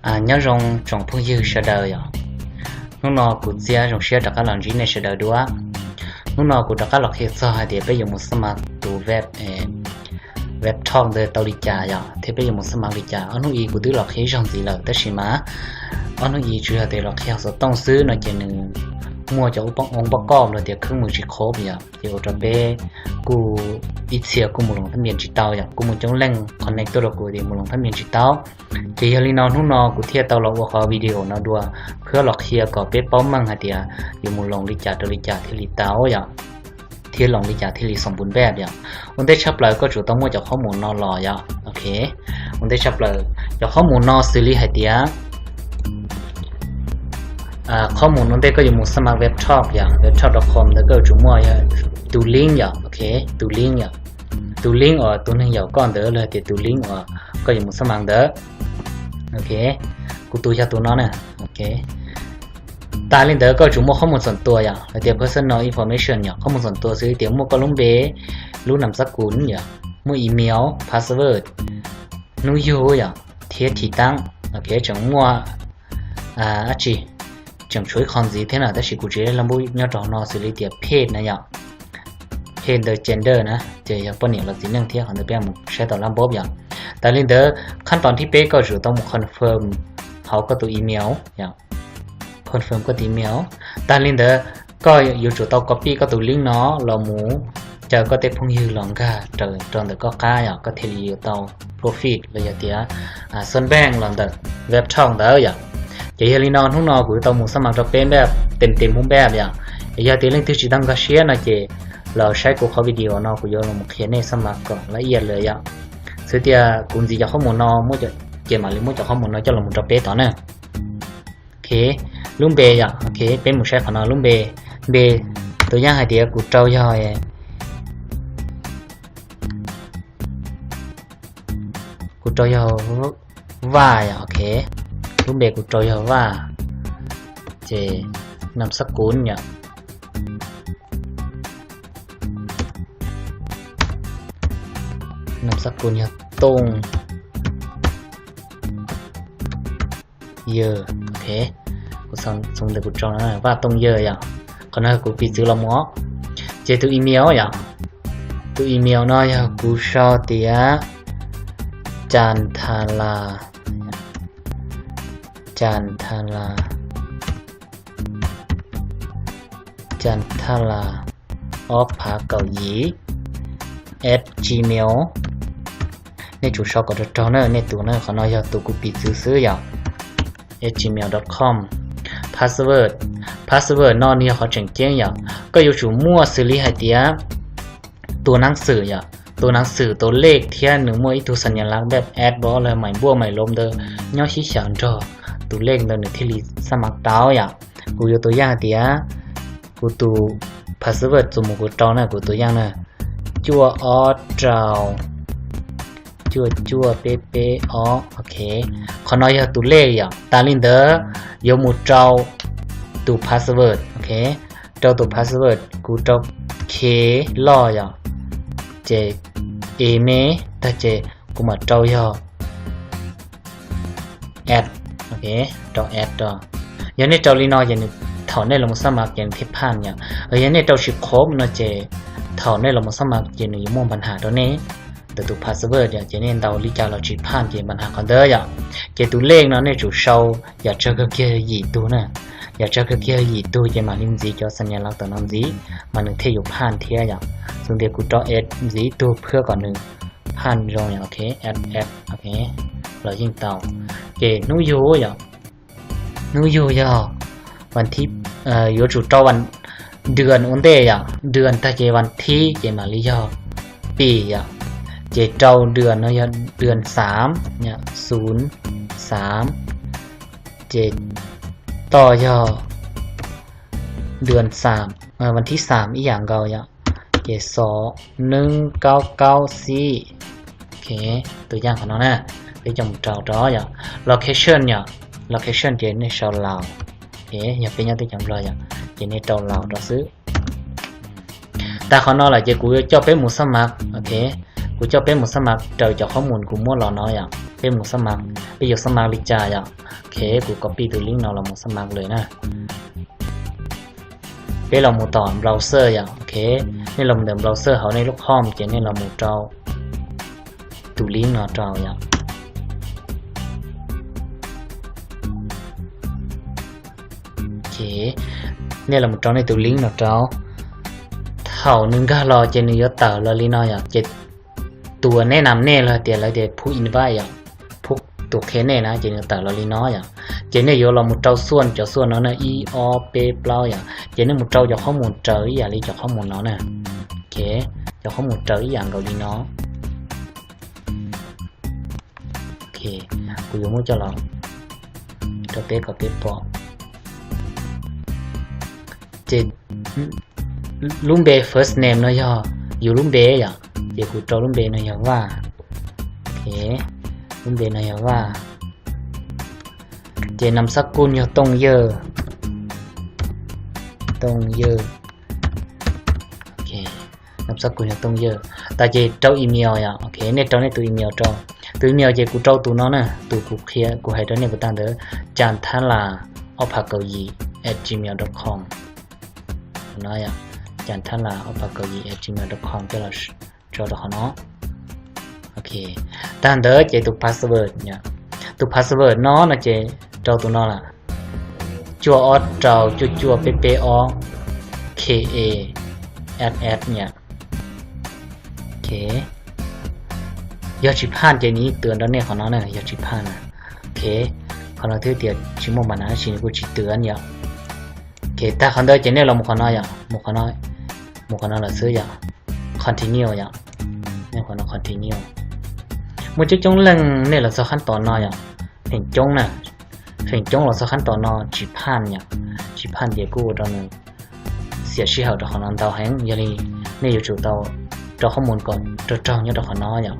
Nyob zoo tsoom phooj ywg sawv daws yom. Hnub no kuv txiav zoo siab rov qab los ntsib nej sawv daws dua. Hnub no kuv rov qab los qhia txog hais tias peb yuav mus xab mas tus web, web talk ntawd tau li cas yom, thiab peb yuav mus xab mas li cas. Ob hnub i kuv twb los qhia ib zaug ntxiv lawm, tab sis mas ob hnub i tsuas yog tias los qhia xov tooj xwb no ces nws muaj cov ub poj koj los tias khwb mus tsis khov yom, ces ua rau peb kuj ib txhia kuj mus loos thab npias tsis tau yom, kuj muaj coob leej connect tuaj rau kuv tias mus loos thab npias tsis tau. Ces yog li no hnub no kuv thiaj tau los ua qhov video no dua, qhia los qhia kom peb paub meej hais tias yuav mus loos li cas rau li cas thiaj li tau yom, thiab loos li cas thiaj li xoom pus npej yom. Ua ntej tshaj plaws koj tsum tau muaj cov qhob mus no los yom, ok. Ua ntej tshaj plaws cov qhob mus no xws li hais tias qhob mus no ntej koj yuav mus xab mas web talk yom, web talk dot com ntawd koj yuav tsum muaj tus link yom, ok, tus link yom, tus link uas tus neeg yaum koj ntawd los tias tus link uas koj yuav mus xab mas ntawd, ok. Kuv tus yog tus no na, ok. Tas li ntawd koj yuav tsum muaj qhob mus xoom tua yom, los tias personal information yom, qhob mus xoom tua xws li tias muaj koj lub npe, lub nam xab kuv yom, muaj email, password, hnub yug yom, thiab thim taab, ok, tseem muaj dab tsi, tseem tshuav ib qho ntxiv thiab na, tab sis kuv tsis laj npub nyob rau hauv no xws li tias page na yom, page ntawd gender na ces yog poj niam los txiv neej thiab, qhov ntawd peb mus saib tau laj npub yom. Tas li ntawd qhab toos thib peb koj tsum tau mus confirm hauv koj tus email yom, confirm koj tus email. Tas li ntawd koj yuav tsum tau copy koj tus link no los mus caw koj tej phooj ywg los nkag raws rau ntawm koj qab yom, koj thiaj li yuav tau profit los yog tias xab npeej los ntawm web talk ntawd yom. Ces yog li no hnub no kuv yuav tau mus xab mas rau peb npej, tes tes hmoob npej yom. Es yog tias leej twg tsis tau nkag siab no ces los saib kuv qhov video no kuv yuav los qhia nej xab mas kom laj iaj lawm yom. Xws tias kuv ntxiv cov qhob mus no, ces mam li muab cov qhob mus no coj los mus rau peb tod na. Ok, lub npe yom, ok, peb mus saib qhov no lub npe, npe tus yaj hais tias kuv rau yog, kuv rau yog Vaj yom, ok, lub npe kuv rau yog Vaj, ces nam xab kuv yom, nam xab kuv yog Tooj Yawg, ok, kuv xav xoo ntawm kuv rau no Vaj Tooj Yawg yom, qhov no kuv piv txwv los mus. Ces tus email yom, tus email no yog kuv sau tias Canthala, Canthala, Canthala ob phav kaum yim at gmail. Nej tsum sau kom raug raug na, nej tus na, qhov no yog tus kuv piv txwv xwb yom, at gmail dot com. Password, password no nws yog qhov tseem ceeb yom, koj yuav tsum muaj xws li hais tias tus nab xwm yom, tus nab xwm tus lej thiab nws muaj ib tug xas nyas lav npaj at los mais npuaj mais lov ntawd nyob sib xyaw nrog tus lej ntawd nws thiaj li xab mas tau yom. Kuv yuav tus yaj hais tias kuv tus password txuas mus kuv rau na, kuv tus yaj na, cuaj ob rau cuaj cuaj peb peb ob, ok. Qhov no yog tus lej yom. Tas li ntawd yuav mus rau tus password, ok. Rau tus password kuv rau khe loj yom, ces e me tag ces kuv mam rau yog at, ok, rau at rau. Yog nej rau li no ces nws thaum nej los mus xab mas ces nws thiaj phaj yom. Yog nej rau tsis khob no ces thaum nej los mus xab mas ces nws yuav muaj npa nham rau nej ntawm tus password yom, ces nej ntaus li cas los tsis phaj ces npa nham qhov ntawd yom. Ces tus lej no nej tsum sau yam tsawg kawg kiag yim tug na, yam tsawg kawg kiag yim tug ces mam li ntxiv cov xas nyas lav tawm no ntxiv mas nws thiaj yuav phaj thiab yom. Xws tias kuv rau at ntxiv ib tug phwab kom nws phaj zoo yom, ok, at at, ok, los yeej tau. Ces hnub yug yom, hnub yug yog vas thib, yuav tsum rau dua ua ntej yom, dua tag ces vas thib ces mam li yog pis yom. Ces rau dua no yog dua xav, xu xav, ces toj yog dua xav, vas thib xav ib yam nkaus yom. Ces xov neeb kaub kaub xib, ok, tus yaj qhov no na, peb coj mus rau rau yom. Location yom, location ces nej sau Laus, yog peb nyob teb chaws Nplog yom, ces nej rau Laus rau xwb. Tas qhov no lawm ces kuv yuav coj peb mus xab mas, ok. Kuv coj peb mus xab mav raws cov qhob mus kuv muab los no yom. Peb mus xab mav, peb yuav xab mav li cas yom. Ok, kuv copy tus link no los mus xab mav lawm na. Peb los mus tom browser yom. Ok, nej los mus ntawm browser hauv nej lub com ces nej los mus rau tus link no rau yom. Ok, nej los mus rau nej tus link no rau. Thaum nws nkag los ces nws yuav tawm los li no yom. Ces tus uas nej nam nej los tias lawv tias push invite yom, push tus qhia nej na ces nws tawm los li no yom. Ces nej yuav los mus rau xuaj cov xuaj no na, ib ob peb plaub yom. Ces nej mus rau cov qhob mus raws ib yam li cov qhob mus no na. Ok, cov qhob mus raws ib yam nkaus li no. Ok, kuv yuav muab coj los rau peb kom peb pom. Ces lub npe first name no yog yus lub npe yom, ces kuv rau lub npe no yog Vaj. Ok, lub npe no yog Vaj. Ces nam xab kuj yog Tooj Yawj, Tooj Yawj. Ok, nam xab kuj yog Tooj Yawj. Tas ces rau email yom. Ok, nej rau nej tus email rau. Tus email ces kuv rau tus no na, tus kuv qhia kuv hais rau nej puas tag ntawd, Cas Thab Las ob phav kaum yim at gmail dot com. No yom, Cas Thab Las ob phav kaum yim at gmail dot com coj los tso rau qhov no. Ok, tag ntawd ces tus password, tus password no no ces rau tus no lawm, cuaj ob rau cuaj cuaj peb peb ob K A S S yom. Ok, yog tsis phaj ces nws yeej twv nrog nej qhov no na, yog tsis phaj na. Ok, qhov no twb tias tsis muaj ma na sis nws kuj tsis twv yom. Ok, tag qhov ntawd ces nej los mus qhov no yom, mus qhov no, mus qhov no lawm xwb yom, continue yom, nej qhov no continue. Muaj coob coob leej nej los txog qhab tom no yom, feem coob na, feem coob los txog qhab tom no tsis phaj yom, tsis phaj ces kuj ua rau nws xiam sij hawm rau qhov no ntau heev, yog li nej yuav tsum tau rau qhob mus kom raug raug nyob rau qhov no yom.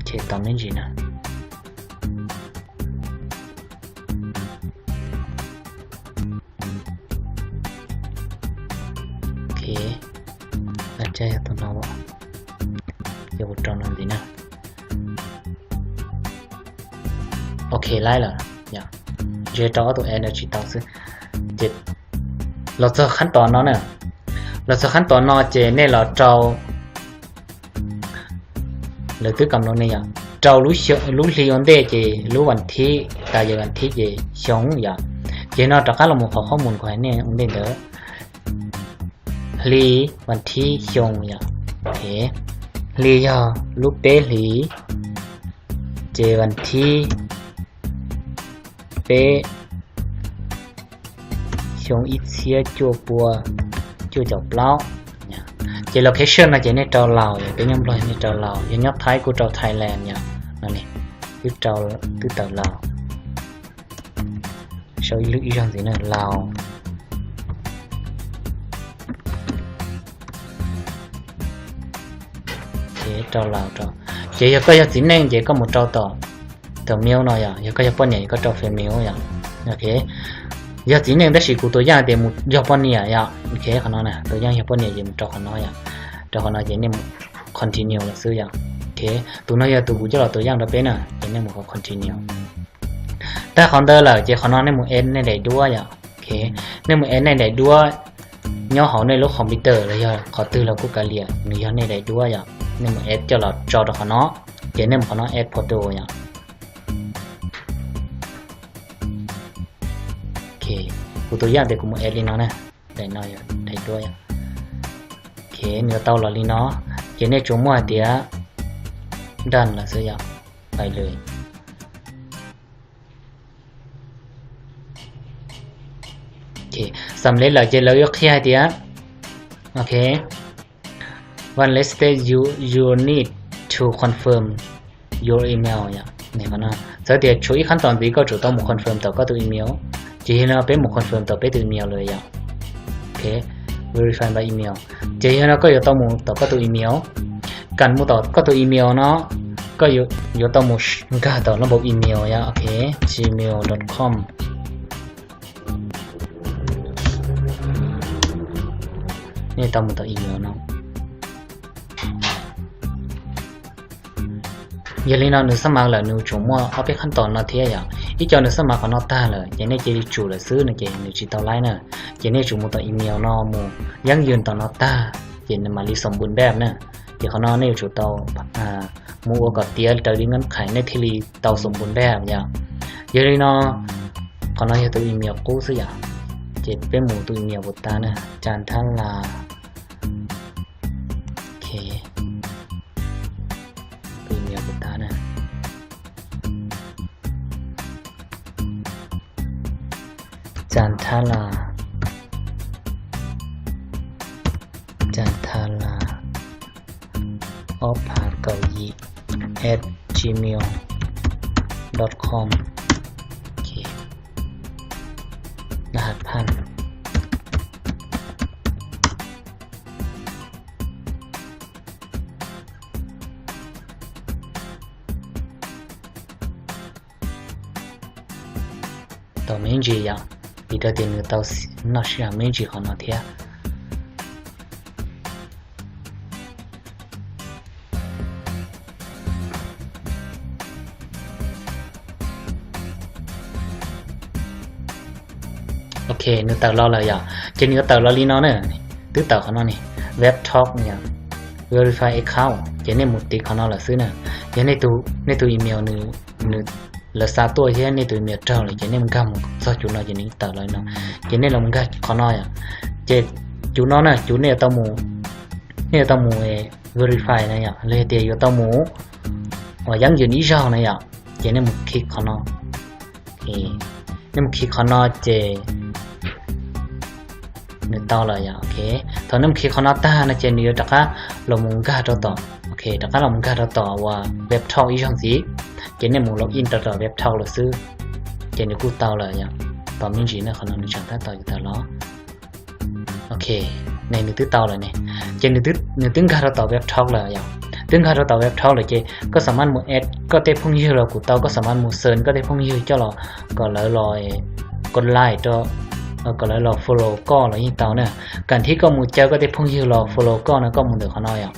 Ces tau me ntsis na. Ok, laj tsab yog tus no, yog kuv rau no ntxiv na. Ok, laib lawm, ntshe rau ob tug S no tsis tau xwb. Ces los txog qhab tom no na, los txog qhab tom no ces nej los rau, lawv twb kam los ne yom, rau lub hli ua ntej ces lub vas thib, tas yog vas thib ces xyoo yom. Ces no rov qab los mus qhov qhob mus kuv hais nej ua ntej ntawd, hli, vas thib, xyoo yom. Hli yog lub peb hlis, ces vas thib peb, xyoo ib txhiab cuaj pua cuaj caum plaub. Ces location no ces nej rau Laus, yog peb nyob Nplog nej rau Laus, yog nyob Thaib kuj rau Thailand yom. No ne, twb rau, twb tawm Laus. Sau ib lwm ib zaug ntxiv na, Laus. Ces rau Laus rau. Ces yog koj yog txiv neej ces koj mus rau tom, tom male no yom, yog koj yog poj niam koj rau female yom. Ok, yog txiv neej tab sis kuv tua yaj tias mus yog poj niam yom. Ok, qhov no na, tua yaj yog poj niam ces mus rau qhov no yom. Rau qhov no ces nej mus continue lawm xwb yom. Ok, tus no yog tus kuv coj los tua yaj rau peb na, ces nej mus qhov continue. Tag qhov ntawd lawm ces qhov no nej mus add nej daim duab yom. Ok, nej mus add nej daim duab nyob hauv nej lub computer los yog qhov twg los kuj kav liam, nws yog nej daim duab yom. Nej mus add coj los tso rau qhov no, ces nej mus qhov no add photo yom. Ok, kuv tua yaj tias kuv mus add li no na, daim no yog daim duab yom. Ok, nws yuav tau los li no, ces nej tsuas muaj hais tias done lawm xwb yom, pais lawm. Xam lej lawm ces lawv yuav qhia hais tias, ok, one last step, you, you need to confirm your email yom. Txawm tias tshuav ib qhab tom ntxiv koj tsum tau mus confirm tom koj tus email. Ces yog no peb mus confirm tom peb tus email lawm yom. Ok, verify by email. Ces yog no koj yuav tau mus tom koj tus email. Kam mus tom koj tus email no, Koj yuav tau mus nkag tau lab npau email yom, ok, gmail dot com. Nej tau mus tau email no. Yog li no nws xab mav lawm nws tsuas muaj ob peb qhab tos no thiab yom. Ib co nws xab mav qhov no tag lawm ces nej cia li tsum lawm xwb no ces nws tsis tau laib na. Ces nej tsum mus tau email no mus yeeb yws tau no tag ces nws mam li xoom npun npaj na. Ces qhov no nej yuav tsum tau mus ua kom tiav raws li nqeeb qhais nej thiaj li tau xoom npun npaj yom. Yog li no qhov no yog tus email qub xwb yom. Ces peb mus tus email puas tas na, Cas Thab Las. Ok, tus email puas tas na, Cas Thab Las, Cas Thab Las ob phav kaum yim at gmail dot com. Rhas phaj. Tau me ntsis yom, vim rau tias nws tau noj sij hawm me ntsis qhov no thiab. Ok, nws tawm los lawm yom. Ces nws yuav tawm los li no na, twb tawm qhov no ne, web talk yom, verify account, ces nej mus tiv qhov no lawm xwb na. Yog nej tus email nws, lawv xa tuaj thiab nej tus email raug lawm ces nej mus nkag mus txog cuv no ces nws tawm los li no. Ces nej los nkag qhov no yom. Ces cuv no na, cuv nej yuav tau mus, nej yuav tau mus verify na yom, los yog tias yuav tau mus uas yeeb yws ib zaug na yom. Ces nej mus khi qhov no, nej mus khi qhov no ces nws tau lawm yom. Ok, thaum nej mus khi qhov no tag no ces nws yuav rov qab los mus nkag rau tom, ok, rov qab los mus nkag rau tom uas web talk ib zaug ntxiv. Ces nej mus log in rau tom web talk lawm xwb, ces nws kuj tau lawm yom. Tau me ntsis na, qhov no nws tseem tab tom yuav tawm los. Ok, ne nws twb tau lawm ne. Ces nws twb nkag rau tom web talk lawm yom. Twb nkag rau tom web talk lawm ces koj xam maj mus add koj tej phooj ywg los kuj tau, koj xam maj mus xeem koj tej phooj ywg coj los kom lawv los, kom lawv los follow koj los yeej tau na. Kam thib koj mus caw koj tej phooj ywg los follow koj no koj mus ntawm qhov no yom.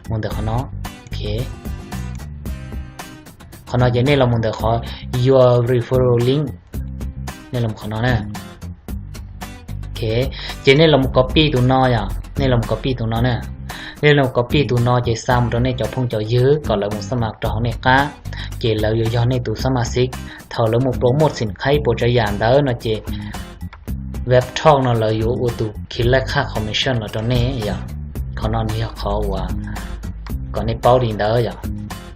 Mus ntawm qhov no. Ok, qhov no ces nej los mus ntawm qhov your referral link, nej los qhov no na. Ok, ces nej los copy tus no yom, nej los copy tus no na. Nej los copy tus no ces xa mus rau nej cov phooj cov ywg kom lawv mus xab maj rau hauv nej qab, ces lawv yuav yog nej tus xab maj xib. Thaum lawv mus promote xim qhaib ib puas tsav yam ntawd no ces web talk no lawv yuav ua tus khi laj khaj commission los rau nej yom. Qhov no nws yog qhov uas kom nej paub li ntawd yom.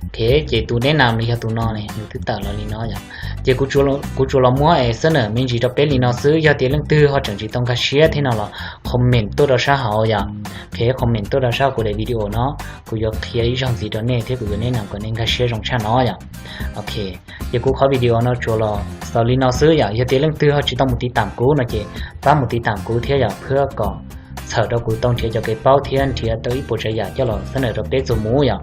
Ok, ces tus neb nam nws yog tus no ne, nws twb tawm los li no yom. Ces kuv tsuas los muab es xab nam me ntsis rau peb li no xwb, yog tias leej twg ho tseem tsis tau nkag siab thiab no los comment tuaj rau sab hauv yom. Ok, comment tuaj rau sab hauv kuv daim video no, kuv yuav qhia ib zaug ntxiv rau nej thiab kuv yuav neb nam kom nej nkag siab zoo tshaj no yom. Ok, ces kuv qhov video no tsuas los xaus li no xwb yom. Yog tias leej twg ho tsis tau mus tiv tam kuv no ces pab mus tiv tam kuv thiab yom, phwb kom txhawm rau kuv tau nrhiav cov kev paub thiab nrhiav tau ib puas tsav yam coj los xab nam rau peb txuas mus yom.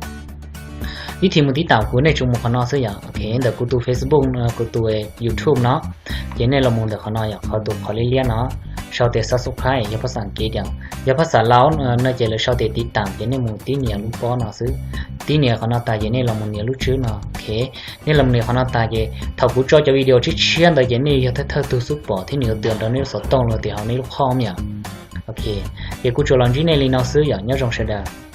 Ib thim mus tiv tam kuv nej tsuas mus qhov no xwb yom. Ok, ntawm kuv tus Facebook, kuv tus YouTube no, ces nej los mus ntawm qhov no yom, qhov tus qhov liab liab no sau tias subscribe yog phaj xas Askiv yom. Yog phaj xas Laus no ces lawv sau tias tiv tam, ces nej mus tib nias lub pob no xwb. Tib nias qhov no tas ces nej los mus nias lub tswb no. Ok, nej los mus nias qhov no tas ces thaum kuv tso cov video tshiab tshiab ntawd ces nej yog thawj thawj tug xub pom thiab nws yuav tws rau nej lub xov tooj los tias hauv nej lub qhov yom. Ok, ces kuv tsuas los ntsib nej li no xwb yom, nyob zoo sawv daws.